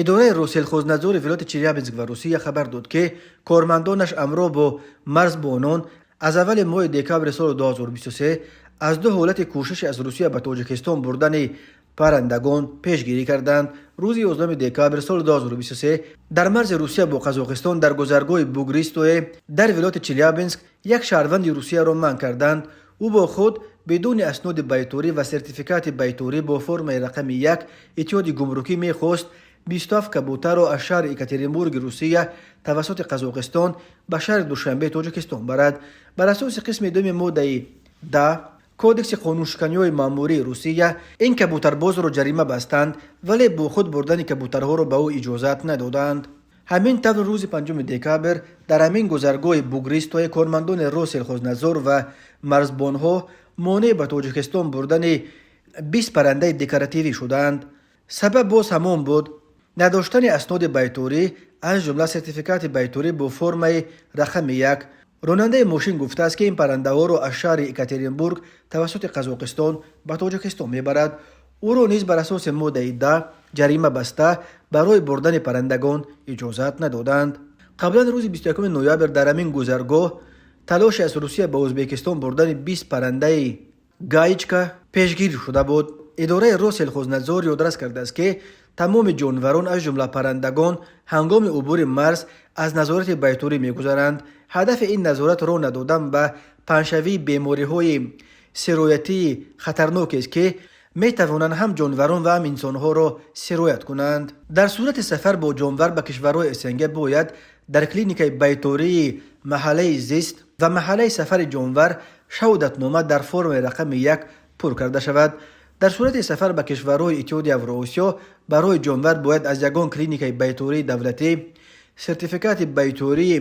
Идораи Россельхознадзори вилояти Челябинск ва Русия хабар дод, ки кормандонаш ҳамроҳ бо марзбонон аз аввали моҳи декабри соли 2023 аз ду ҳолати кӯшиши аз Русия ба Тоҷикистон бурдани паррандагон пешгирӣ карданд. Рӯзи 11 декабри соли 2023 дар марзи Русия бо Қазоқистон, дар гузаргоҳи Бугристое дар вилояти Челябинск, як шаҳрванди Русияро манъ карданд. Ӯ бо худ бидуни асноди байторӣ ва сертификати байторӣ бо формаи рақами 1 иттиҳоди гумрукӣ мехост 27 кабутарро аз шаҳри Екатеринбурги Русия тавассути Қазоқистон ба шаҳри Душанбеи Тоҷикистон барад. Бар асоси қисми дуюми моддаи 10 Кодекси қонуншиканиҳои маъмурии Русия ин кабутарбозро ҷарима бастанд, вале бо худ бурдани кабутарҳоро ба ӯ иҷозат надоданд. Ҳамин тавр, рӯзи 5 декабр дар ҳамин гузаргоҳи Бугристое кормандони Россельхознадзор ва марзбонҳо монеъ ба Тоҷикистон бурдани 20 паррандаи декоративӣ шуданд. Сабаб боз ҳамон буд: надоштани асноди байторӣ, аз ҷумла сертификати байторӣ бо формаи рақами 1. Ронандаи мошин гуфтааст, ки ин паррандаҳоро аз шаҳри Екатеринбург тавассути Қазоқистон ба Тоҷикистон мебарад. Ӯро низ бар асоси моддаи 10 ҷарима баста, барои бурдани паррандагон иҷозат надоданд. Қаблан рӯзи 21 ноябр дар ҳамин гузаргоҳ талоши аз Русия ба Ӯзбекистон бурдани 20 паррандаи гаечка пешгирӣ шуда буд. Идораи Россельхознадзор ёдрас кардааст, ки тамоми ҷонварон, аз ҷумла паррандагон, ҳангоми убури марз аз назорати байторӣ мегузаранд. Ҳадафи ин назорат роҳ надодан ба паҳншавии бемориҳои сироятии хатарнокест, ки метавонанд ҳам ҷонварон ва ҳам инсонҳоро сироят кунанд. Дар сурати сафар бо ҷонвар ба кишварҳои СНГ бояд дар клиникаи байтории маҳаллаи зист ва маҳаллаи сафари ҷонвар шаҳодатнома дар формаи рақами 1 пур карда шавад. Дар сурати сафар ба кишварҳои Иттиҳоди Авроосиё барои ҷонвар бояд аз ягон клиникаи байтории давлатӣ сертификати байтории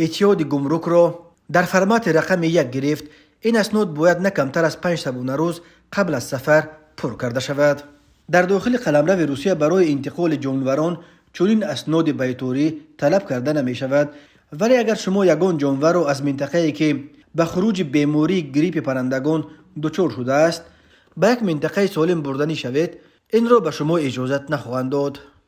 иттиҳоди гумрукро дар формати рақами 1 гирифт. Ин аснод бояд на камтар аз 5 шабонарӯз қабл аз сафар пур карда шавад. Дар дохили қаламрави Русия барои интиқоли ҷонварон чунин асноди байторӣ талаб карда намешавад, вале агар шумо ягон ҷонварро аз минтақае, ки ба хуруҷи бемории гриппи паррандагон дучор шудааст, ба як минтақаи солим бурданӣ шавед, инро ба шумо иҷозат нахоҳанд дод.